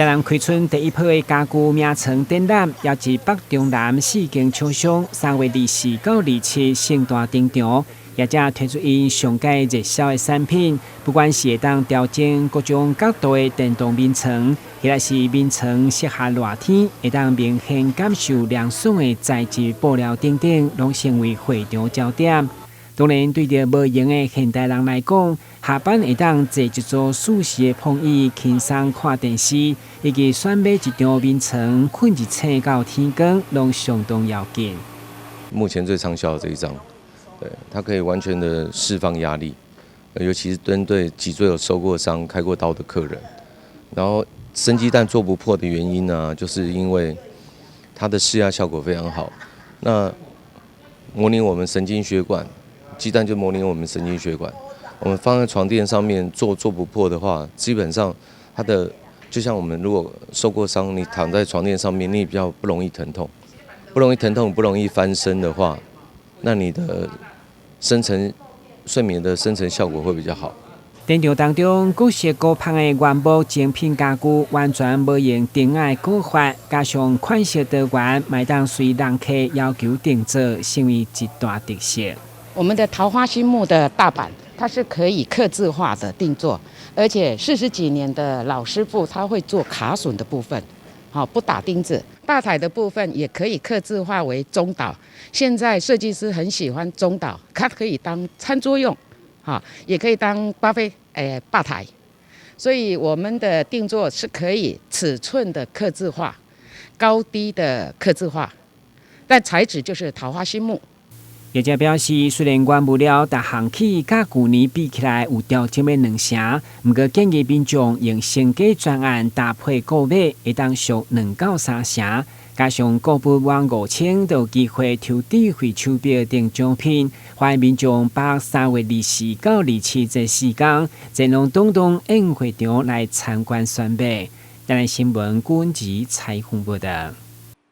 台南開春第一波的家具名床展覽，邀集北中南四間廠商，3月24到27盛大登場，業者推出𪜶上蓋熱銷的產品，不管是會當調整各種角度的電動眠床，抑或是眠床適合熱天，會當明顯感受涼爽的材質布料等等，攏成為會場焦點。當然，對著無閒的現代人來講，下班會當坐一組舒適的膨椅，輕鬆看電視，以及選買一張眠床，睏一醒到天光，攏相當要緊。目前最暢銷的這一張，對，它可以完全的釋放壓力，尤其是針對脊椎有受過傷、開過刀的客人。然後生雞蛋做不破的原因呢，就是因為它的釋壓效果非常好。那模擬我們神經血管。雞蛋就模擬我們神經血管，我們放在床墊上面做做不破的話，基本上它的就像我們如果受過傷，你躺在床墊上面，你比較不容易疼痛，不容易疼痛，不容易翻身的話，那你的深層睡眠的深層效果會比較好。展場當中，各式高芳的原木精品家具，完全無用釘仔的工法，加上款式多元，會當隨人客要求訂做，成為一大特色。我們的桃花心木的大板，它是可以客製化的定做，而且40幾年的老師傅他會做卡榫的部分，好，不打釘子。大台的部分也可以客製化為中島，現在設計師很喜歡中島，它可以當餐桌用，哈，也可以當巴菲吧台，所以我們的定做是可以尺寸的客製化，高低的客製化，但材質就是桃花心木。業者表示，雖然原物料逐項起佮舊年比起來有調整的2成，毋過建議民眾用升價專案搭配購買，會當俗2到3成。加上購物滿5000，就有機會抽智慧手錶等獎品。歡迎民眾把握3月24到27這時間，前往東東宴會場來參觀選買。台南新聞郭文吉採訪報道。